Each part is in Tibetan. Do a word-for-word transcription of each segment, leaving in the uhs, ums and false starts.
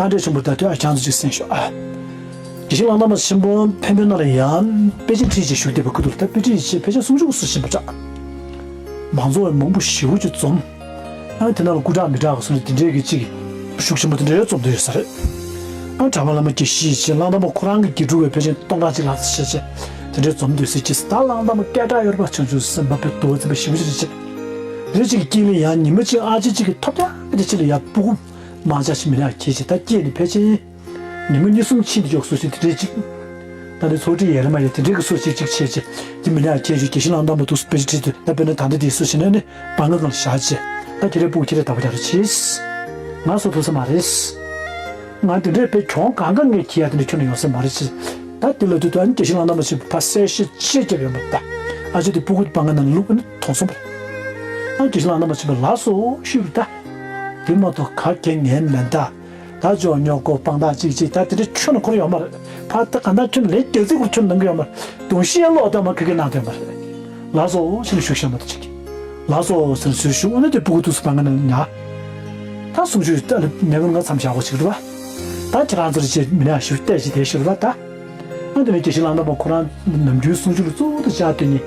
ཨ་འདྲས་ཆེན་པོ་ད་དུས་ཨ་ཁྱང་ཚོ་ཅིག་གསན་ཤོག་ཨ། དགེ་བཤེས་གླང་དར་མ་ཆེན་པོ་འཕན་པོའི་ནང་ལ་ཡང་དཔེ་ཆ་ཁྲིད་ཅིག་བཞུགས་བསྡད་པའི་ཁུ་ཐུག་ལ། ད་དཔེ་ཁྲིད་ཅིག་ཕལ་ཆེར་སུམ་ཅུ་སོ་བཞིན་པ་འདྲ། མང་ཚོགས་ཀྱི་མང་པོ་ཞེ་པོ་ཅིག་འཛོམས། ཨ་དེ་ནང་ལ་སྐུ་དྲག་མི་དྲག་གི་སོ་ནི་དེ་འདྲས་ཀྱི་ཅིག་ཤུགས་ཆེན་པོ་དེ་འདྲས་འཛོམས་བསྡད་ཡོད་ས་རེད། ཨ་གྲྭ་པ་བླ་མ་དགེ་བཤེས་ཅིག་གླང་དར་མ་ཁོ་རང་གི་དགེ་ཕྲུག་བས་ཕལ་ཆེར་སྟོང་ཕྲག་གཅིག་ལྷག་ཙམ་བྱས་བྱས་དེ་འདྲས་འཛོམས་བསྡད་ས་ཅིག་ད་གླང་དར་མ་སྐད་གྲགས་ཡོད་པ་བྱང་ཆུབ་སེམས་དཔའ་དཔེ་རྡོ་རྗེ་འཛིན་པ་ཞེ་པོ་ཅིག་རེད་ཅིག་རེད་ཅིག་གི་དཀྱིལ་ལ་ཡང་ཉི་མ་གཅིག་ཨ་ཅེ་གཅིག་གིས་ཐོབ་རྒྱག་དེ་ཕྱི་ལ་ཡར་སྤུ་གུ་མང་ཇག་ཅིག་མི་ནག་ཁྱེར་ཅིག་ད་སྐྱེས་ནས་ཕལ་ཆེར་ཉི་མ་གཉིས་གསུམ་ཕྱིན་དུ་འཇོག་སོ་ཞིག་དེ་འདྲས་ཅིག་ད་ནི་ཚོགས་སྒྲིག་ཡས་ལ་མ་ཡས་དེ་འདྲས་ཀྱི་སོ་ཞིག་ཅིག་བྱས་ཅིག་དེ་མི་ནག་ཁྱེར་ཅིག་དགེ་བཤེས་གླང་དར་མ་འདུག་དཔེ་ཆ་ཁྲིད་དུས་ད་དཔེར་ན་ད་ལྟ་དེའི་སོ་ཞིག་ན་ནི་བང་ང་ནང་བཞག་ཅིག་ད་ཁྱེད་རའི་སྤུ་གུ་ཁྱེད་རས་བདག་པོ་རྒྱག་རོགས་གྱིས། ང་སོ་ཐུབ་ས་མ་རེད། ང་དེ་འདྲས་དཔེ་གྱོང་གང་ག་ངས་ཁྱེད་ཡ་དེ་འདྲས་ཁྱོན་ནས་ཡོང་ས་མ་རེད་ཅིག་ད་དེ་ལ་དུས་ད་ནི་དགེ་བཤེས་གླང་དར་མ་ཆེན་པོ་ཕ་གསལ་བཤད་ཅིག་བརྒྱབ་ཡོང་བ་ད། ཨ་ཅེ་དེ་སྤུ་གུ་བང་ང་ནང་བླུགས་ནས་མཐོང་སོང་བ་རེད། ཨ་དགེ་བཤེས་གླང་དར་མ་ཆེན་པོ་ལགས་སོ་ཞུས་པ་ད། དེ་མ་གཏོགས་ག་གེ་ངས་མེད་ད། ད་ཅོག་ཉོག་གོ་སྤང་ཐག་ཅིག་ཅིག་ད་དེ་འདྲ་ཁྱོན་ནས་འཁོར་ཡོད་མ་རེད། ཕ་ད་ག་འདྲ་ཁྱོན་ནས་ལས་རྒྱག་ཚིག་གུར་ཁྱོན་ནས་གནང་གི་ཡོད་མ་རེད། དུང་ཤི་ཡ་ལོག་ད་མ་ཁ་ཁ་གནང་དོན་མ་རེད། ལགས་སོ་ཟེར་ནས་ཞུ་ཤ་མ་ད་ཅིག་ལགས་སོ་ཟེར་ནས་ཞུ་ཞུ་འོ་ན་དེ་སྤུ་གུ་ཐུགས་སུ་བང་ང་ནང་ཉར། ད་སུམ་ཅུ་ད་ལ་མེ་མགོན་ང་མཚམས་བཞག་གོ་ཅིག་རེད་བ། ད་ཁྱེད་རང་ཚོར་ཅེས་མི་ནག་ཞུ་བལྟས་ཅིག་དེ་ཞུ་རེད་བ་ད། ཨ་དེ་ནས་དགེ་བཤེས་གླང་དར་མ་ཁོ་རང་ནམ་རྒྱུན་སུམ་ཅུ་ལ་གཙོ་བོ་དུ་བཅར་དུས་ནི།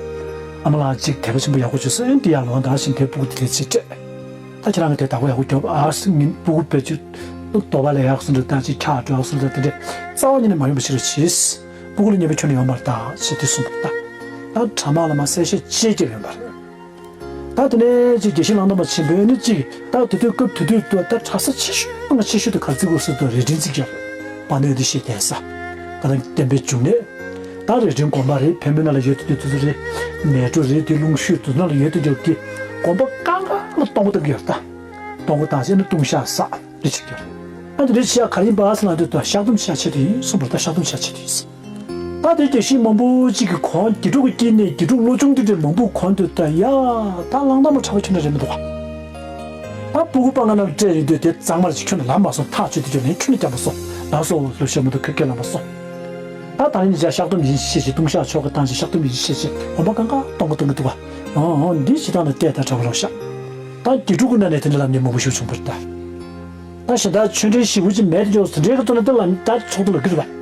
ཨ་མ་ལགས་ཅིག་དད་པ་ཆེན་པོ་ཡག་པོ་བྱོས་སོང་འདི་ཡར་ལོངས་ད་ཞིང་དེ་སྤུ་གུ་དེ་དེ་ཅིག་སྤྲད། ད་ཁྱེད་རང་གིས་དེ་བདག་པོ་ཡག་པོ་རྒྱོབ་ཨ་སི་ངན་སྤུ་གུ་བེད་སྤྱོད་ལྟོ་བ་ལས་ཡག་སོང་འདྲ་ད་ཅིག་ཁྱག་འགྲོ་ཡག་སོང་འདྲ་དེ་འདྲས་རྩ་བ་ཉིད་ནས་མ་ཡོང་པ་ཞིག་རེ་བྱེད། སྤུ་གུ་ལ་ཉེས་པ་ཁྱོན་ནས་ཡོད་མ་རེད་ད་ཞེས་དེ་གསུངས་པ་རེད་ད། ད་གྲྭ་མང་ལ་མ་གསལ་བཤད་ཅིག་བརྒྱབ་ཡོང་པ་རེད། ད་དེ་ནས་ཅིག་དགེ་བཤེས་གླང་དར་མ་ཆེན་པོས་ནི་ཅིག་ད་དེ་དུས་སྐབས་དེ་དུས་དུ་ད་གྲྭ་ས་ཆེ་ཤོས་ང་ཆེ་ཤོས་དུ་ག་རེ་བརྩི་དགོས་ཟེར་དུ་རྭ་སྒྲེང་བརྩི་གི་ཡོད་རེད། པ་ནས་འདི་ཞེས་གདན་ས་ད་ལྟ་བསྟན་པའི་འབྱུང་གནས། ད་རྭ་སྒྲེང་དགོན་པ་རེད། བོད་མི་ནང་ལ་ཡོད་དུ་དུས་ཚོད་རེད། མལ་གྲོ་རེད། དེ་ལུང་ཤུར་དུ་ནང་ལ་ཡོད་དུ་འཇོག་གི་དགོན་པ་གང་ག་ལ་སྟོང་པ་བཏང་གི་ཡོད་ད། སྟོང་པ་བཏང་བྱས་ནས་ལྟུང་བཤགས་བསགས་རེ་བྱེད་ཀྱི་ཡོད་རེད། ཨ་དེ་རེད་བྱས་ག་ཡིན་པ་ཟེར་ན་དུས་ད་བཤགས་སྡོམ་བྱ་ཆེད་དུ་ཡིན་གསུངས་པ་རེད། ད་བཤགས་སྡོམ་བྱ་ཆེད་དུ་ཡིན། ད་དེ་དགེ་བཤེས་མང་པོ་གཅིག་གི་གོང་དགེ་ཕྲུག་གི་དཀྱིལ་ནས་དགེ་ཕྲུག་བློ་ཆུང་དེ་འདྲའི་མང་པོ་གོང་དུ་ད་ཡ་ད་གླང་དར་མ་གྲྭ་པ་ཁྱོད་འདྲ་རེད་མི་འདུག་ག་ད་སྤུ་གུ་པ་ང་ནང་སྤྲད་ཡོང་དུས་དེ་གཙང་མར་ཅིག་ཁྱོད་ནས་ལམ་མ་སོང་ཐག་ཆོད་དུས་ཁྱོད་ནས་ཁྱོད་ནས་རྒྱབ་མ་སོང་ལགས་སོ་ལོ་ཤ་མ་དུ་ཁེ་ཁེ་ལ་མ་སོང་། ད་ད་ནི་ཇ་བཤགས་སྡོམ་ཡིན་ཤེས་ཤིག་ལྟུང་བཤགས་ཆོ་ག་བཏང་ཞིག་བཤགས་སྡོམ་ཡིན་ཤེས་ཤིག་གོམ་པ་གང་ག་གཏོང་གི་གཏོང་གི་འདུག་ག་ཨང་ཨང་འདི་ཞིག་ཐང་ནས་བལྟས་ད་གྲྭ་པ་རོགས་ཤག་ད་དགེ་ཕྲུག་གི་ནང་ནས་དེ་འདྲ་ལབ་ནས་མང་པོ་ཞིག་བྱུང་བ་རེད་ད། ད་གཞན་དག་ཆོས་འབྲེལ་ཞེ་པོ་ཅིག་མེད་དུ་འཇོག་དེ་འདྲའི་གི་ཐོག་ནས་ད་ལ་ད་ཚོགས་འདུ་ལ་འགྱུར་བ།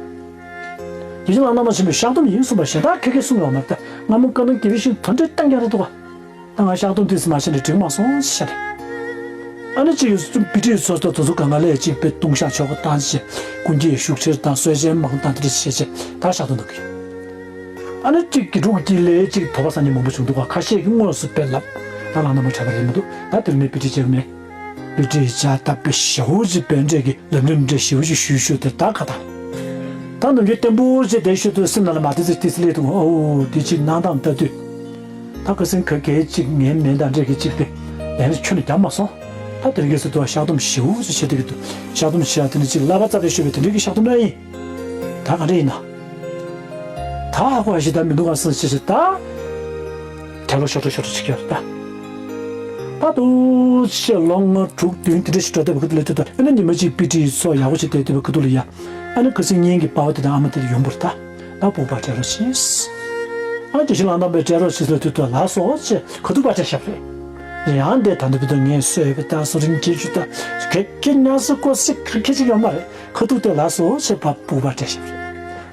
དགེ་བཤེས་གླང་དར་མ་ཆེན་པོས་བཤགས་སྡོམ་ཡིན་གསུངས་པ་གཞན་དག་ཁེ་ཁེ་གསུངས་ཡོང་མ་རེད་ད། སྔ་མོ་བཀའ་གདམས་དགེ་བའི་ཤིང་དོན་འགྲེལ་བཏང་ཡག་རེད་འདུག་ག་ད་ང་བཤགས་སྡོམ་དུས་སུ་མ་བྱས་ནས་འགྲིག་མ་སོང་ཞེས་བྱས་ནས། ཨ་ནི་གཅིག་ཡོད་སུ་པི་ཏི་ཚོ་ལྟ་དུ་གང་ག་ལས་གཅིག་པའི་ལྟུང་བཤགས་ཆོ་ག་བཏང་ཞེས་ཀུན་གྱིས་ཤུགས་ཆེར་དང་གསོལ་ཇའི་མང་དང་དེ་འདྲ་བྱས་བྱས་ད་བཤགས་སྡོམ་འདུག་གི་ཨ་ནི་གཅིག་དགེ་ཕྲུག་གཅིག་ལས་གཅིག་དོགས་པ་ཟ་མཁན་མང་པོ་བྱུང་འདུག་ག་ཁ་ཤས་ཀྱིས་དངོས་སུ་དཔེ་ལབ་ད་གླང་དར་མ་གྲྭ་པ་རེད་མི་འདུག་ད་དེར་མེད་པི་ཏི་བྱས་མེད། བི་ཏི་བྱ་ད་དཔེ་ཞེ་པོ་ཅིག་དཔེ་འདྲས་ཀྱི་ལམ་རིམ་འདྲས་ཞེ་པོ་ཅིག་ཞུས་ཞུས་ཏེ་ད་ག་ད། ད་ནམ་རྒྱུན་བརྟན་པོ་ཅིག་བསྡད་ཞུ་དུས་སེམས་ནང་ལ་མ་བདེ་ཚིག་ཏི་སི་སླེབས་འདུག་ཨོ་དེ་ཅིག་གནང་སྟངས་ལྟ་དུས། ད་ཁ་སེང་ཁ་གས་ཅིག་ངན་མེད་ད་འདྲས་ཀྱི་ཅིག་དཔེ་ལན་ཁྱོན་ནས་རྒྱབ་མ་སོང་། ད་དེ་རིང་གི་སུ་དུ་བཤགས་སྡོམ་ཞེ་པོ་ཅིག་བྱེད་དུས་ཀྱི་འདུག་བཤགས་སྡོམ་བྱེད་ཡ་དེ་ནི་ཅིག་བསླབ་པ་རྩ་བའི་ཤོད་པའི་དེ་འདྲས་ཀྱི་བཤགས་སྡོམ་ན་ཡིན། ད་ག་འདྲ་ཡིན་ན། ད་ཧ་གོ་ཡ་ཞིག་ད་མི་འདུག་ག་སེམས་ཤེས་ཤིག་ད། དལ་ལོ་ཤོར་འགྲོ་ཤོར་འགྲོ་བྱེད་ཀྱི་ཡོད་རེད་ད། ད་དུ་ཕྱི་ལོ་ལྔ་དྲུག་བདུན་དེ་འདྲ་ཞིག་འགྲོ་བསྡད་པ་གི་དུ་ལས་དུས་ད་ཨ་ནི་ཉི་མ་གཅིག་པི་ཏི་ཚོ་ཡག་པོ་ཞིག་བསྡད་བསྡད་པ་གི་དུ་ལ་ཡ། ཨ་ནི་ཁ་སང་གཉེན་གྱི་པ་ཕ་དེ་དང་ཨ་མ་དེ་ལ་ཡོང་བར་ད། ད་སྤུ་གུ་ཕར་སྤྲད་རོགས་བྱེད། ཨ་དགེ་བཤེས་གླང་དར་མས་སྤྲད་རོགས་བྱེད་ཟེར་དུས་ད་ལགས་སོ་ཅེས་ཁ་ཐུག་པར་སྤྲད་བཞག་པ་རེད། ཡང་འདས་ད་འདི་བུ་དང་ངས་གསོས་པའི་ད་སོ་རིན་སྐྱེ་རྒྱུ་ད་གེ་གེ་ཉག་སུ་ཀོ་སི་ཁ་ཁེ་ཅིག་ཡོད་མ་རེད། ཁ་ཐུག་དེ་ལ་སོ་ཞེས་པ་སྤུ་གུ་སྤྲད་ཤག་རེད།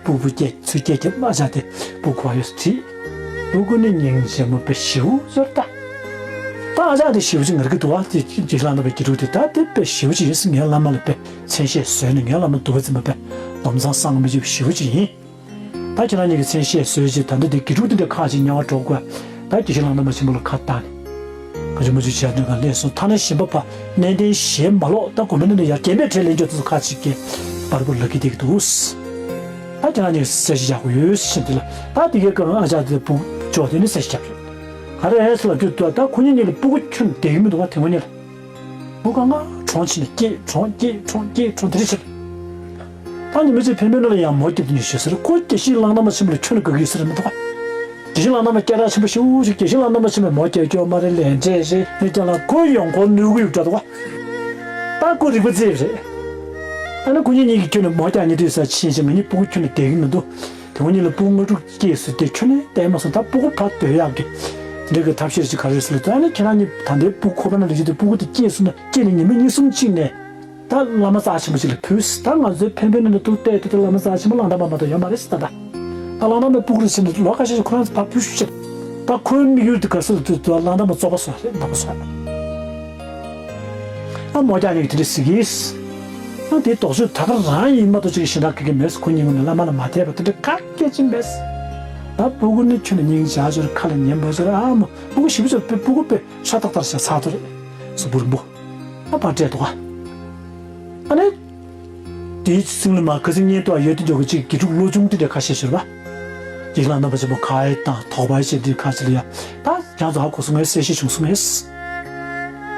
སྤུ་གུ་སྐྱེ་ཚུལ་སྐྱེ་སྐྱེ་མ་བྱ་སྟེ་སྤུ་གུ་བ་ཡོད་ཁྲིད། སྤུ་གུ་ནི་སྙིང་རྗེ་མོ་དཔེ་ཞེ་པོ་ཡོད་ད། ད་ཨ་ཅག་དེ་ཞེ་པོ་ཅིག་ངར་གི་འདུག་བ་དེ་ཅིག་ལ་ན་པའི་སྐྱིད་སྡུག་དེ་ད་དེ་དཔེ་ཞེ་པོ་ཅིག་ཡིན་སྲིད། ངའི་བླ་མ་ལ་དཔེ་མཚན་ཤས་བཟོས་ནས་ངའི་བླ་མ་འདུག་བ་ཚིམ་པ་དཔེ་དོམ་ཚང་སང་མི་བྱེད་པ་ཞེ་པོ་ཅིག་ཡིན། ད་ཁྱེད་རང་གཉིས་ཀྱི་མཚན་ཤས་བཟོས་རྗེས་ད་འདི་འདི་དགེ་ཕྲུག་འདི་འདྲ་ཁག་ཅིག་དམྱལ་བར་འགྲོ་དགོས། ད་དགེ་བཤེས་གླང་དར་མ་ཆེན་པོ་ལ་ཁ་བཏགས་ནས། ག་ཅུ་མ་ཅུ་བྱས་ནས་ག་ལས་སོང་ཐ་ན་གཞན་པ་ཕ་གནས་བརྟན་གཞན་མ་ལོག་ད་དགོན་པའི་ནང་ནས་ཡར་རྒན་པའི་གྲས་ལེན་འཇོག་དུས་སུ་ཁག་ཅིག་གིས་བར་པོ་ལག་གི་བསྡད་ཀྱི་འདུག་ད་ཁྱེད་རང་གཉིས་གསལ་བཤད་ཡག་པོ་ཡོད་ཤིང་འདི་ལ་ད་འདི་གའི་སྐབས་ཨ་ཅག་དེ་བུ་ཅོག་དེ་ནི་གསལ་བཤད་རྒྱབ་རེད། ག་རེ་ཨེ་སི་ལབ་རྒྱུ་ད་ད་ཁོ་གཉིས་གཉིས་ལ་སྤུ་གུ་ཁྱོན་བསྡད་ཀྱི་མི་འདུག་བ་དེ་ངོ་གཉིས་ལ། བུ་གང་ག་གྲོངས་ཕྱིན་ནས་སྐྱེས་གྲོངས་སྐྱེས་གྲོངས་སྐྱེས་གྲོངས་དེ་རེད་ཕྱིན། ད་ནི་མི་ཚེ་འཕེན་པའི་ནང་ལ་ཡང་མོ་སྐྱབས་དུ་ནི་ཞུ་ཟེར་ཁོ་དགེ་བཤེས་གླང་དར་མ་ཆེན་པོ་ལ་ཁྱོན་ནས་དགའ་གི་ཡོད་ས་རེད་མི་འདུག་ག་དགེ་བཤེས་གླང་དར་མ་སྐད་གྲགས་ཆེན་པོ་ཞེ་པོ་ཞིག་དགེ་བཤེས་གླང་དར་མ་ཆེན་པོས་མོ་སྐྱབས་སྐྱོ་མ་རེད་ལན་འབྲས་ཞེས་ནི་ཀྱང་ལ་ཁོ་ཡོང་ཁོ་ནུས་གི་ཡོད་འདྲ་འདུག་ག་ད་ཁོ་རིག་པ་རྩེ་རེད། ཨ་ནི་ཁོ་གཉིས་གཉིས་ཀྱི་ཁྱོན་ནས་མོ་སྐྱབས་ཉེ་དུས་ས་ཕྱིན་ཞིང་ང་གཉིས་སྤུ་གུ་ཁྱོན་ནས་བསྡད་གི་མི་འདུག་དེ་ཁོ་གཉིས་ལ་སྤུ་གུ་ལྔ་དྲུག་སྐྱེས་སུ་དེ་ཁྱོན་ནས་བསྡད་མ་སོང་ད་སྤུ་གུ་ཕར་སྡོད་ཡག་གི་འདྲ་གི་ཐབས་ཤེས་ཅིག་ག་རེ་ཟེར་ལ་ད་ཨ་ནི་ཁྱེད་རང་གཉིས་ད་ལྟའི་སྤུ་གུ་ཁོ་པ་ན་ལ་ཡོད་དུས་སྤུ་གུ་དེ་སྐྱེས་སོང་ན་སྐྱེས་ནས་ཉི་མ་གཉིས་གསུམ་གཅིག་ནས། ད་བླ་མ་རྩ་ཆེན་པོ་ཅིག་ལ་ཕུལ། ད་ང་ཚོའི་འཕན་པོའི་ནང་ལ་ཐུག་བལྟས་དུས་ད་བླ་མ་རྩ་ཆེན་པོ་གླང་དར་མ་མ་གཏོགས་ཡོད་མ་རེད་ཟེར། ད་ད་ད་གླང་དར་མའི་སྤུ་གུ་རེ་བྱས་ནས་ལོ་ཁ་ཤས་ཤིག་ཁོ་རང་ཚོ་ཕར་ཕུལ་ཞུ་བྱས། ད་ཁོའི་དམིགས་ཡུལ་དེ་ག་ཚོད་ལ་ཐུག་ད་གླང་དར་མ་བཙོག་པ་བཟོ་རེད། ནག་པོ་བཟོ། ཨ་མོ་རྒྱག་ཉེས་ཀྱི་དེ་འདྲ་ཟེར་གྱིས། ཨ་དེའི་ལྡོག་ཕྱོགས་ད་ག་རང་ཡིན་མ་གཏོགས་ཅིག་གཞན་དག་གི་གི་མེད། ཁོ་གཉིས་ངོས་ནས་བླ་མ་ལ་མ་དད་པ་དེ་འདྲ་ག་སྐད་ཅིག་མེད། ད་སྤུ་གུ་ནི་ཁྱོད་ནི་སྙིང་རྗེ་ཆེ་ཤོས་རེད། ཁ་ལ་ཉན་པོ་ཆེ་རེད། ཨ་མོ་སྤུ་གུ་ཞེ་པོ་ཅིག་སྤུ་གུ་དཔེ་ཤ་སྟག་ལྟར་བྱས་ཚར་ཐུབ་རེད། གཟུགས་པོ་རིང་པོ། ཨ་ཕར་སྤྲད་འདུག་ག་ཨ་ནི། དེའི་སྲིང་ལ་མ་ཁ་སང་བརྙན་ཐུང་ཡོད་དེ་འཇོག་གི་ཅིག་དགེ་ཕྲུག་བློ་ཆུང་དེ་འདྲ་ཁ་ཤས་ཤོར་བ། ཡིག་ལ་རྣམ་པ་ཆེན་པོ་ཁ་ཡི་དང་དོགས་པ་ཡི་བྱེད་དུས་ཁ་ཅིག་ལ་ཡ། ད་རྒྱང་ཚོ་ཧ་གོ་སོང་ངས། གསལ་བཤད་བྱུང་སོང་ངས།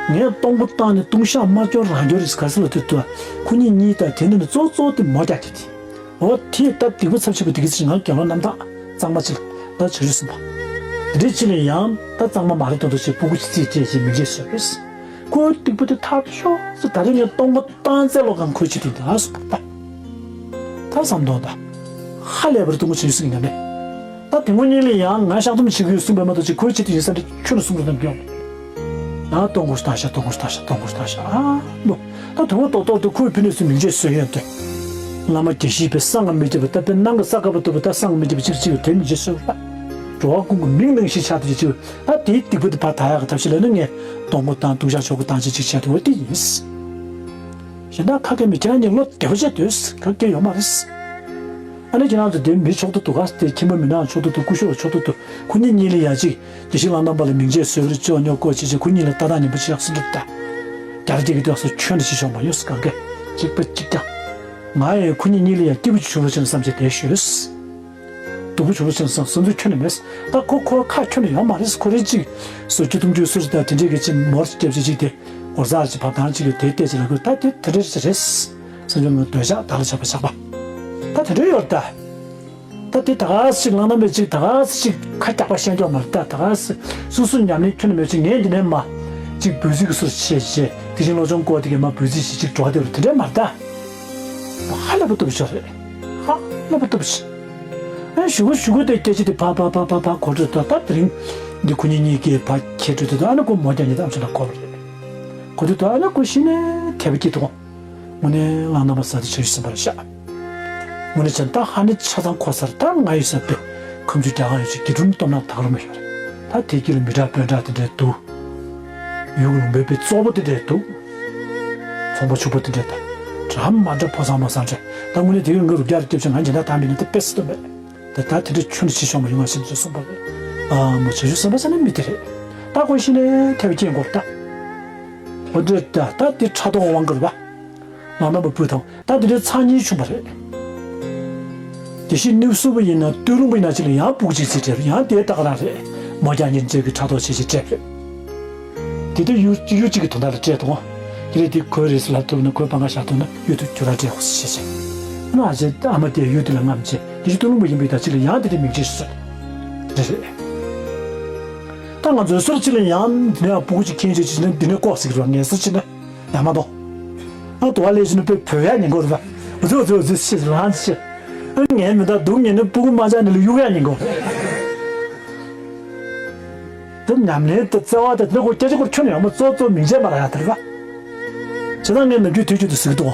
ངས་གཏོང་སྒོ་བཏང་ནས་ལྟུང་བཤགས་མ་སྐྱོར་རང་སྐྱོར་རེད་ག་ཟེར་ལ་དུས་དུ། ཁོ་གཉིས་གཉིས་དང་དེ་འདྲ་ནི་གཙོ་གཙོ་དེ་མོ་རྒྱག་གི་དེ། འོ་དེ་ད་སྡིག་པ་ཚབས་ཆེན་པོ་དེ་གི་ཚེ་ང་དགེ་སློང་རྣམ་དག་གཙང་མ་ཅིག་ལ་ད་བྱ་རུ་སོང་བ། དེ་འདྲའི་ཅི་ལ་ཡང་ད་གཙང་མ་མ་རེད་དོན་དུ་ཞེས་སྤུ་གུ་ཅིག་རྩིས་སྤྲད་ཅིག་མིག་འབྱེད་བཟོས་རེད། ཁོའི་སྡིག་པ་དེ་ཐབས་ཤོག་ཟེར། ད་རེས་ངས་གཏོང་སྒོ་བཏང་ཚེ་ལོ་གང་ཁོའི་ཆེད་དུ་ད་སུ་པ། ད་བསམ་དོན་ད། ཧ་ལས་པར་གཏོང་སྒོ་བྱེད་སྲིད་ཀྱི་ཡོད་མེད། ད་དེ་ངོ་གཉིས་ལ་ཡང་ང་ཤག་སྡོམ་བྱེད་ཀྱི་ཡོད་གསུངས་པ་མ་གཏོགས་ཅིག་ཁོའི་ཆེད་དུ་ཡིན་བསམ་པའི་ཁྱོན་ནས་གསུང་རོགས་གནང་སྐྱོང་། ཡང་གཏོང་སྒོ་བཏང་ཤག་གཏོང་སྒོ་བཏང་ཤག་གཏོང་སྒོ་བཏང་ཤག་ཨ་མོ། ད་དུང་ཏོག་ཏོག་ཏུ་ཁོའི་ཕི་ནས་སུ་མིག་འབྱེད་བཟོས་ཡོད་དེ། བླ་མ་དགེ་བཤེས་པའི་གསང་སྔགས་མི་བརྗེད་པ་ད་དཔེ་ནང་གི་ས་ཀ་པ་ཏོ་པ་ད་གསང་སྔགས་མི་བརྗེད་པ་ཅིག་ཅིག་དེ་མིག་འབྱེད་བཟོས་པ། འགྲོ་བ་ཀུན་གྱི་མིང་ནང་བཞིན་ཆགས་དུ་ཅིག་ད་དེའི་སྡིག་པ་དེ་ཕར་དག་ཡག་གི་ཐབས་ཤེས་ལ་ནི་ངས་གཏོང་སྒོ་བཏང་ལྟུང་བཤགས་ཆོག་གི་བཏང་བྱེད་ཅིག་བྱས་ཏེ་འོ་དེ་ཡིན། གཞན་དག་ཁ་སྐད་མི་ཁྱེད་རང་གཉིས་བློ་བདེ་བོ་བྱས་སྡོད། ཁ་སྐད་ཡོད་མ་རེད། ཨ་ནི་ཁྱེད་རང་ཚོ་དེ་མི་ཕྱོགས་ཏོ་འདུག་ག་དེ་ཁྱིམ་པ་མི་ནག་ཕྱོགས་ཏོ་འདུག་སྐུ་ཞབས་ཕྱོགས་ཏོ་འདུག་ཁོ་གཉིས་གཉིས་ལ་ཡང་ཅིག་དགེ་བཤེས་གླང་དར་མ་ལ་མིང་ཆད་བཟོས་པ་རེད། ཅོག་ཉོ་བཀོད་བྱེད་ཅིག་ཁོ་གཉིས་ལ་ལྟ་སྟངས་ངན་པ་ཅིག་ཡག་སེ་འགྲུབ་ད། རྒྱ་ར་སྐྱེ་གི་སྟོད་སོ་ཁྱོན་ནས་ཤི་ཤོག་མ་ཡོང་སི་གང་གས་གཅིག་པ་གཅིག་རྐྱང་། ང་ཡང་ཁོ་གཉིས་གཉིས་ལ་ཡང་སྐྱིད་པོ་ཅིག་བྱུང་རོགས་བྱས་ན་བསམ་བྱས་བསྡད་ཤོད། སྡུག་པོ་བྱུང་རོགས་བྱས་ན་བསམ་བསམ་ཚུལ་ཁྱོན་ནས་མེད། ད་ཁོ་ཁོ་ཁ་ཁྱོན་ནས་ཡོད་མ་རེད། ཁོ་རེ་གཅིག་སོ་བཅུ་སྟོང་བཅུ་སུ་རེད། ད་དེ་འདྲས་གི་ཅིག་མོར་སྐྱབས་ཅིག་ཅིག་དེ། སྒོར་ས་ཅིག་བབ་ཐང་ཅིག་ཡོད་དེ་བལྟས་ཅིག་ལ་དགོས་ད་དེ་དེ་འདྲ་ཅིག་རེད། སེམས་ཅན་ལ་འདོད་ཆགས་བདག་ལ་ཆགས་པ་ཆགས་པ། ད་དེ་འདྲ་ཡོད་ད། ད་དེ་ད་ག་ཅིག་ལང་ན་མེད་ཅིག་ད་ག་ཅིག་ཁ་རྒྱག་པ་ཤེས་མཁན་མ་རེད་ད། ད་ག་སོ་སོ་ཉམས་ལེན་ཁྱོན་ནས་མེད་ཅིག་ངས་འདི་ནས་མ་ཅིག་འབོད་ཚིག་གི་ཟུར་བྱས་བྱས་དེ་བཞིན་སློབ་སྦྱོང་སྐོར་དེ་གས་མ་འབོད་ཚིག་ཞིག་ཅིག་འགྲོ་བ་དེ་རུ་དེ་འདྲ་མ་རེད་ད། ཧ་ལས་པ་སྟོབས་ཤོར་རེད། ཧ་ལས་པ་སྟོབས་ཤོར། ཨ་ཞུ་གུ་ཞུ་གུ་དེ་སྐད་ཆ་དེ་ཕ་ཕ་ཕ་ཕ་ཕ་གོ་འཕྲོད་དོ། ད་དེ་རིང་འདི་ཁོ་གཉིས་གཉིས་ཀྱིས་ཕ་ཁྱེད་འཕྲོད་དོ། ཨ་ནི་ཁོ་མོ་རྒྱག་ཉེས་དམ་ཆོད་ན་གོ་བ་རེད། གོ་དུས་ད་ཨ་ནི་ཁོ་གཞི་ནས་དད་པ་སྐྱེས་འདུག་དངོས་གནས་གླང་དར་མ་ཟེར་དེ་བྱ་ཡུལ་སེམས་པ་རེད་ཤག་དངོས་གནས་བྱས་ན་ད་ཧ་ནི་ཆ་ཚང་གོ་ས་རེད། ད་ང་ཡོད་ས་དཔེ་ཁམས་ཆུ་རྒྱ་གར་ཡོད་ཅིག་དགེ་ཕྲུག་སྟོབས་ན་དག་རུ་མ་ཡོད་རེད། ད་དེ་དཀྱིལ་ལ་མི་དྲག་དཔོན་དྲག་དེ་འདྲས་འདུག་ཡུལ་ལུང་པའི་དཔེ་བཙོག་པོ་དེ་འདྲས་འདུག་ཚོང་པ་ཕྱུག་པོ་དེ་འདྲས་ད། འདྲ་མ་འདྲ་ཕོ་བཟང་མོ་བཟང་འདྲས། ད་དངོས་གནས་དེ་གི་ང་རུ་རྒྱ་རུ་སྐྱབས་ཆེན་ང་འཇན་ད་ད་མི་ནི་དེ་དཔེ་སྲིད་དོ་མེད། ད་ད་དེ་འདྲ་ཁྱོན་ནས་ཕྱི་ཤོག་མ་ཡོང་བ་ཞིག་ཚོས་གསུངས་པ་རེད། ཨ་མོ་བྱ་ཡུལ་སེམས་པ་ཟེར་ན་མི་དེ་རེད། ད་ཁོ་གཞི་ནས་དད་པ་སྐྱེས་འགོར་ད། འོ་འདྲས་ད་ད་དེ་ཕྲག་དོག་དབང་གིས་རེད་པ། ལང་དམ་པ་བུ་དང་ད་དེ་འདྲའི་ཚར་གཉིས་བྱུང་བ་རེད། དེ་བཞིན་ནུབ་སུ་པ་ཡིན་ན་སྟོད་ལུང་པ་ཡིན་ན་ཅིག་ལ་ཡང་སྤུ་གུ་གཅིག་ཙམ་སྤྲད་རེད། ཡང་དེ་ད་ག་རང་རེད། མོ་རྒྱག་ཉེས་འདྲ་གི་ཕྲག་དོག་བྱེད་ཅིག་སྤྲད་རེད། དེ་ལྟར་གཡུ་གཡུ་གཅིག་གི་དོན་དག་ལ་སྤྲད་དང་། དེ་རེད་དེ་ཁོའི་རེད་ཟེར་ལབ་ཐུབ་ན་ཁོའི་པང་ཁ་བཞག་ཐུབ་ན་གཡུ་དེ་ཁྱོད་རང་སྤྲད་དགོས་ཟེར་བྱས་བྱས། ཨ་ཅེ་ཨ་མ་དེ་གཡུ་དེ་ལ་རྔམ་བྱས་དེ་བཞིན་སྟོད་ལུང་པ་ཡིན་པའི་ད་ཅིག་ལ་ཡང་དེ་འདྲའི་མིག་འབྱེད་བཟོས། རེད་རེད། ད་ང་ཚོའི་སོར་གཅིག་ལ་ཡང་འདི་ནས་སྤུ་གུ་གཅིག་ཁྱེར་བྱས་ཅིག་ནས་འདི་ནས་ལྐོག་ཟིག་རོགས་ངལ་གསོ་བྱས་ན། ཡང་མ་གཏོང་། ཨ་དུ་བ་ལས་བྱུང་ནས་དཔེ་བོས་ཡག་ཉེན་ཁ་རེད་པ། འུ་ཚོ་འུ་ཚོ་འུ་ཚོ་ཤི་རང་ཤི། ཨ་ངས་མི་ད་སྡུག་ཉེན་ནས་སྤུ་གུ་མ་ཆགས་ནས་ལ་གཡུག་ཡག་ཉེན་ཁ་རེད། དེ་ཉམས་ལེན་དེ་བརྩེ་བ་དེ་དེ་ཁོ་སྐད་ཆ་ཁོ་ཁྱོན་ནས་ཡང་མ་གཙོ་གཙོ་མིང་ཆད་མ་རག་ཡག་དེ་རེད་པ། བྱས་ཙང་ངས་ནམ་རྒྱུན་དུས་རྒྱུན་དུ་ཟེར་གི་འདུག་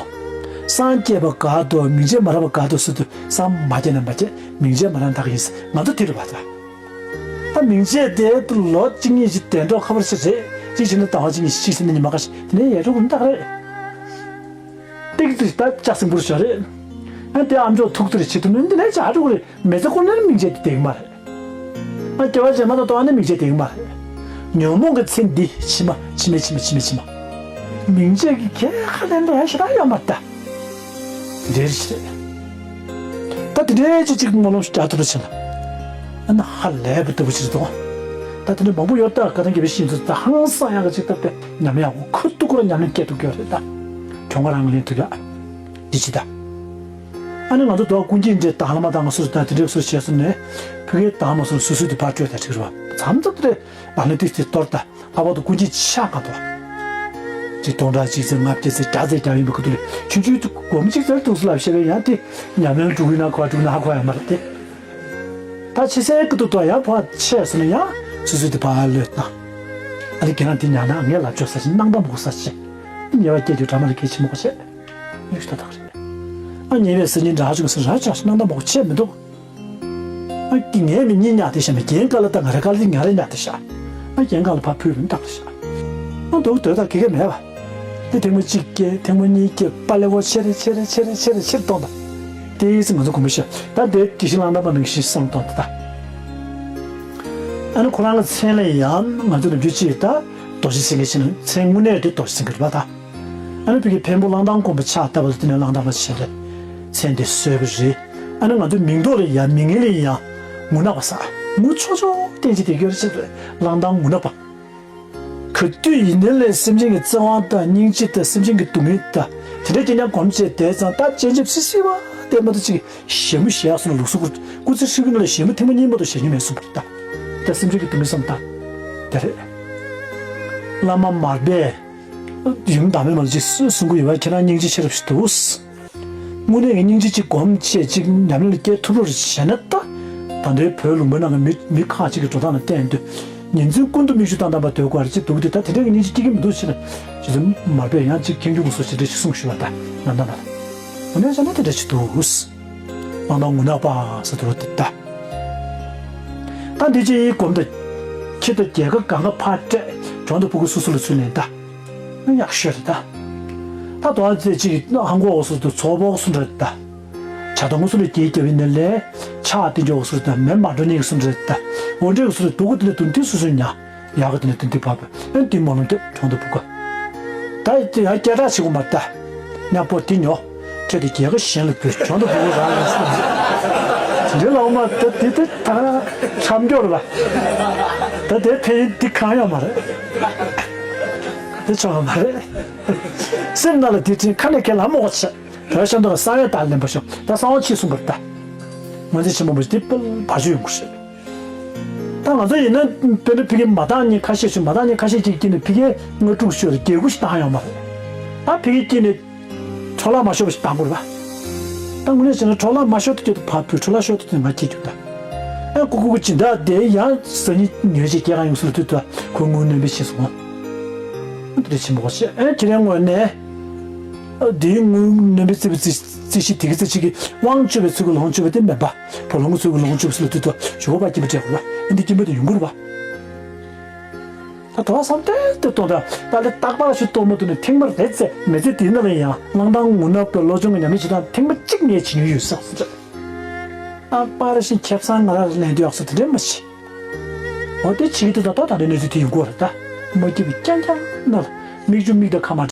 སངས་རྒྱས་པ་དགའ་འདུག་མིང་ཆད་མ་རག་པ་དགའ་འདུག་ཟེར་དུས་སངས་མ་རྒྱས་ན་མ་རྒྱས་མིང་ཆད་མ་རག་ན་ད་ག་ཡིན་ཟེར་ང་ཚོ་དེ་རེད་པ་ད། ད་མིང་ཆད་དེ་ལོ་གཅིག་གཉིས་ཤིག་གདན་གྲོགས་ཁ་པར་ཤིག་རེད། གཅིག་བྱས་ན་ཟླ་བ་གཅིག་གཉིས་ཤིག་གཅིག་བྱས་ན་ཉི་མ་ཁ་ཤས་དེ་ནས་ཡལ་འགྲོ་གི་མི་འདུག་རེད། ཏིག་ཙི་ད་ལྕགས་སྲིན་པོར་ཤོར་རེད། ཨ་དེ་ཨམ་ཅོག་ཐུག་ཐུག་རེ་བྱེད་ཐུབ་ན་འདི་ནས་བྱ་འགྲོ་གི་རེད། མི་ཚེ་ཁོ་ནར་མིང་ཆད་དེ་བསྡད་གི་མ་རེད། ཨ་སྐྱེ་བ་རྗེས་མ་དང་ལྟོ་བ་ནི་མིང་ཆད་བསྡད་གི་མ་རེད། ཉོན་མོངས་ཀྱི་ཚེ་འདི་ཕྱི་མ་ཕྱི་མ་ཕྱི་མ་ཕྱི་མ་ཕྱི་མ། མིང་ཆད་ཀྱི་ཁྱད་ཁ་ལེན་འགྲོ་ཡ་ཞེ་དྲག་ཡོད་མ་རེད་ད། འདིར་ཞེས། ད་དེ་འདྲའི་ཅིག་ཅིག་སྨོན་ལམ་རྒྱག་ཐུབ་པ་བྱས་ན། ཨ་ན་ཧ་ལས་པའི་ལྟ་བུ་ཅིག་རེད་དོ། ད་དེ་འདྲ་མང་པོ་ཡོད་ད། བཀའ་ཐང་རྒྱལ་པོའི་བཤེས་གཉེན་ཚོ་ད་ཧང་སང་ཡག་གི་ཅིག་ད་དཔེ་ཉམས་ཡག་པོ་ཁུ་ཐུག་ཁོ་རང་ཉམས་ལེན་སྐྱེ་ཐུབ་ཀྱི་ཡོད་རེད་ད། གྱོང་ཁ་རང་ལེན་ཐུབ་ཡག་འདི་ཅི་ད། ཨ་ནི་ང་ཚོ་དོ་ཀུན་གྱིས་འདྲེ་དང་བླ་མ་དང་ང་སུ་རེད་ད་དེ་འདྲའི་སུ་བྱས་སོང་ནས་ཕ་གིའི་དང་མ་སོང་སུ་སུ་དེ་ཕར་སྤྲོད་ད་ཁྲིག་རེད་བ། མཚམས་མཚམས་དེ་ལག་ལེན་ཏིག་ཏིག་གཏོར་ད། ལྷག་པར་དུ་ཀུན་གྱིས་ཆ་ག་དོ། ཅིག་སྟོང་ཕྲག་གཅིག་ཚེ་ལྔ་བརྒྱ་ཚེ་བརྒྱ་ཚེ་བརྒྱ་ཡིན་པའི་ཁུ་ཐུག་ལས་ཆུང་ཆུང་དུ་སྒོམ་གཅིག་ཚེ་ཐུགས་སུ་ལབ་བཤད་པས་ཡང་དེ་ཉམས་ལེན་འགྲུབ་ཡིན་ན་ག་འགྲུབ་ན་ཧ་གོ་ཡ་མ་རེད་དེ། ད་ཕྱི་སའི་ཁུ་ཐུག་དོ་ཡང་ཕར་ཆས་སོང་ན་ཡང་སུ་སུ་དེ་ཕར་ལོས་ན། ཨ་ནི་ཁྱེད་རང་དེ་ཉག་ན་ངས་ལབ་ཆོག་ས་ཞིག་སྣང་དག་མོ་གོ་ས་ཞིག་ཉེ་བ་སྐྱེ་རྒྱུ་གྲ་མ་ལ་གལ་ཆེན་མོ་གོ་བཤད། མིག་ཤུ་ད་དག་རེད། ཨ་ཉེ་བའི་སེམས་ཅན་འདྲ་ཅུང་ཟེར་ར་ཅག་ཤི་ནང་ད་མོག་ཆད་མི་འདུག་ཨ་ཀི་ངའི་མི་གཉིས་ཉག་དེ་ཤ་མི་རྒན་ཀ་ལ་ད་ང་རེ་ཀ་ལ་ང་རེ་ཉག་དེ་ཤ། ཨ་རྒན་ཀ་ལ་ཕ་ཕུལ་བིན་ཏག་ཤ། ཨ་འདུག་དོ་ད་གི་གེ་མེད་བ། དེ་ཐེངས་མ་གཅིག་སྐྱེ་ཐེངས་མ་གཉིས་སྐྱེ་པ་ལེ་བོ་ཆེ་རེ་ཆེ་རེ་ཆེ་རེ་ཆེ་རེ་ཆེ་རེ་གཏོང་ད། དེ་ཡིས་ང་ཚོ་གོམས་ཤ་ད་དེ་དེ་ཤི་ལང་ད་མ་ནང་ཤི་སང་གཏོང་ད་ད། ཨ་ནི་ཁོ་རང་གི་མཚན་ལ་ཡང་ང་ཚོ་ནམ་རྒྱུན་ཅིག་ད་རྡོ་རྗེ་སེང་གེ་ཕྱིན་ན་མཚན་དངོས་གནས་དེ་རྡོ་རྗེ་སེང་གེ་རེད་པ་ད། ཨ་ནི་ཕ་གི་འཕན་པོ་གླང་ཐང་དགོན་པ་ཕྱག་བཏབ་པ་ལ་དེ་ནས་གླང་ཐང་པ་ཆེ་རེད། མཚན་དེ་གསོལ་བ་རེད། ཨ་ནི་ང་ཚོའི་མིང་ཐོག་ལ་ཡང་མིང་ངན་ལ་ཡང་ངུ་ནག་པ་ཟེར། ངུ་ཆོག་ཆོག་བསྟན་ཅིག་དེ་གྱུར་ཕྱིར་གླང་ཐང་ངུ་ནག་པ། ག་དུས་ཡིན་ནའི་ལས་སེམས་ཅན་གྱི་བརྩེ་བ་དང་སྙིང་རྗེ་དང་སེམས་ཅན་གྱི་སྡུག་བསྔལ་དང་དེ་འདྲ་རྐྱང་རྐྱང་སྒོམ་བྱས་བསྡད་ཙང་ད་སྤྱན་ཆབ་སི་སི་བ་བསྟན་པ་དང་གཅིག་ཞྭ་མོ་ཞྭ་སོང་ལ་ལུག་སུ་ཁུར་སྐུ་ཚེ་ཧྲིལ་པོའི་ནང་ལ་ཞྭ་མོ་ཐེངས་མ་གཉིས་མ་གཏོགས་ཞྭ་ཉོས་མེད་གསུངས་པ་རེད་ད། ད་སེམས་ཅན་གྱི་སྡུག་བསྔལ་བསམ་ད། དེ་རེད། བླ་མ་མར་པས་ཡུམ་བདག་མེད་མ་ལ་ཅིག་གསུང་གི་ཡོད་པ། ཁྱེད་རང་སྙིང་རྗེ་ཆེ་རབས་ཤིག་འདུག་དངོས་གནས་ཀྱི་སྙིང་རྗེ་ཅིག་སྒོམ་བྱས་ཅིག་ཉམས་ལེན་ལ་སྐྱེལ་ཐུབ་རོགས་བྱས་ན་ད། ད་ལྟའི་བོད་ལུང་པའི་ནང་གི་མི་མི་ཁག་ཅིག་གི་འགྲོ་སྟངས་ལ་བལྟས་དུས། ཉིན་མཚན་ཀུན་ཏུ་མིག་ཆུ་བཏང་བཏང་པ་སྡོད་དགོས་རེད་ཅེས་འདུག་དེ་ད་དེ་འདྲ་གི་སྙིང་རྗེ་སྐྱེ་གི་མི་འདུག་ཕྱིར། རྗེ་བཙུན་མར་པས་ཡང་ཅིག་ཁྱེད་རྒྱུ་གུ་སོ་ཞེ་འདྲ་ཞིག་གསུངས་ཞུས་པ་ད་ང་ད་ན། འོ་ན་བྱས་ན་དེ་འདྲ་ཞིག་འདུག་གླང་ཐང་ངུ་ནག་པ་ཟེར་དུ་རོ་དེ་ད། ད་འདི་ཅི་ཡིན་གོམས་ད། ཁྱེད་ད་རྒྱལ་ཁབ་གང་ག་ཕར་སྤྲད་གྲོང་དུ་ཕུ་གུ་སུ་སུ་ལ་ཚུད་ནས་ད། ཡག་ཤོས་རེད་ད། ད་དོ་ཨ་ཙེ་ཅིག་ཧང་གོ་འོ་སུ་དུ་ཚོ་བོག་སུ་འདྲ་ད། བྱ་དང་སུ་ལ་རྒྱལ་རྒྱབ་ཡིན་ནས་ལས་ཆག་དེ་འཇོག་སུ་ད་མེ་མ་འགྲོ་ཉེ་གི་སུ་འདྲ་ད། འོ་འདྲ་གི་སུ་ལ་སྡུག་གི་དེ་ལ་དུན་དེ་སུ་སུ་ཉ། ཡག་གི་དེ་ལ་དུན་དེ་བབ་ཨན་དེ་མ་ལུང་དེ་གྲོང་དུ་བུ་ག་ད་དེ་ཡང་སྐད་གྲགས་ཆེ་གོ་མ་ད། ཉ་པོ་དེ་ཉོ། ཁྱེད་དེ་རྒྱལ་ཁ་གཞན་ལ་བུད་གྲོང་དུ་བུ་ག་རང་ལ་སུ་འདྲ་ལ་འོ་མ་ད་དེ་དེ་ད་ག་རང་འཁྱམ་སྐྱོ་རེད་པ། ད་དེ་ཕན་ཡིན་དེ་གང་ཡོད་མ་རེད། དེ་ཆོག་མ་རེད། སེམས་ནང་ལ་དེ་དྲན་ཁ་ནས་ཁས་ལ་མོ་གོ་ཆེ། བོད་ཤམ་ཐོག་གསང་བའི་བདག་ལེན་པ་ཤོག་ད་གསང་བ་ཆེ་གསུངས་པར་ལྟ། ང་ཚོའི་ཆེན་པོ་མོ་དེ་དཔལ་བར་ཆུ་ཡོང་གི་རེད། ད་ང་ཚོ་ཡིན་ན་དཔེར་ན་ཕ་གི་མ་བཏང་ཉིན་ཁ་ཤས་བྱུང་མ་བཏང་ཉིན་ཁ་ཤས་ཅིག་དཀྱིལ་ནས་ཕ་གི་ལྔ་དྲུག་ཤོར་བརྒྱད་དགུ་ཞིག་བཏང་ཡོང་མ་རེད། ད་ཕ་གི་དཀྱིལ་ནས་འཕྲོ་བརླག་མ་ཤོར་བ་ཞིག་བཏང་དགོས་རེད་པ། ད་དངོས་གནས་བྱས་ན་འཕྲོ་བརླག་མ་ཤོར་དུ་སྐྱོད་དུ་ཕར་བུད་འཕྲོ་བརླག་ཤོར་དུ་སྐྱོད་ང་སྐྱེ་རྒྱུ་ད། ཨེ་ཀུ་ཀུ་ཀུ་སྦྱིན་བདག་དེ་ཡང་ཟ་ཉིན་ཉོས་ཅིག་སྐྱེ་གང་ཡོང་སུ་ལ་དུས་ད་ཁོ་དངུལ་སྣོན་པའི་ཕྱིན་སོང་། དེ་ཆེན་པོ་ཞེ་ཨེ་ཁྱེད་རང་ངོས་ནས། དེའི་དངུལ་སྣོན་པའི་རྩིས་པའི་རྩིས་རྩིས་གཞི་དེ་གི་རྩིས་གཞི་གི་དབང་ཆོད་པའི་ཚུལ་གྱི་ལོངས་སྤྱོད་པ་དེ་མེད་པ། བུ་ལོང་གི་ཚུལ་གྱི་ལོངས་སྤྱོད་པ་སུ་ལ་དུས་དུ་ཞུ་བ་པ་སྐྱིད་པ་སྤྲད་དགོས་པ། ཨེ་འདི་སྐྱིད་པ་དེ་ཡོང་གི་རེད་པ། ད་དོ་བསམ་གཏན་དུ་གཏོང་ད་ད་ལས་རྟག་པར་ཞིག་གཏོང་མ་ཐུབ་ནས་ཐེངས་མ་རེ་ཚེ་མི་ཚེ་དེའི་ནང་ལ་ཡང་གླང་ཐང་ངུ་ནག་པའི་བློ་སྦྱོང་གི་ཉམས་ལེན་བྱེད་སྟངས་ཐེངས་མ་གཅིག་ངས་བྱེད་མྱོང་ཡོད་ཟེར་སོང་ཙང་། རྟག་པར་ཞིག་ཁེ་བཟང་ང་རང་ལ་ལེན་དུས་ཡག་སོ་དེ་འདྲ་མ་བྱེད། འོ་དེ་བྱེད་ཀྱི་འདུག་ད་ད་ད་རེས་གནས་ཚུལ་དེ་ཡོང་གི་རེད་ད། མ་སྐྱིད་པའི་རྐྱང་རྐྱང་ན་ལ་མིག་ཆུ་མིག་དང་ཁ་མ་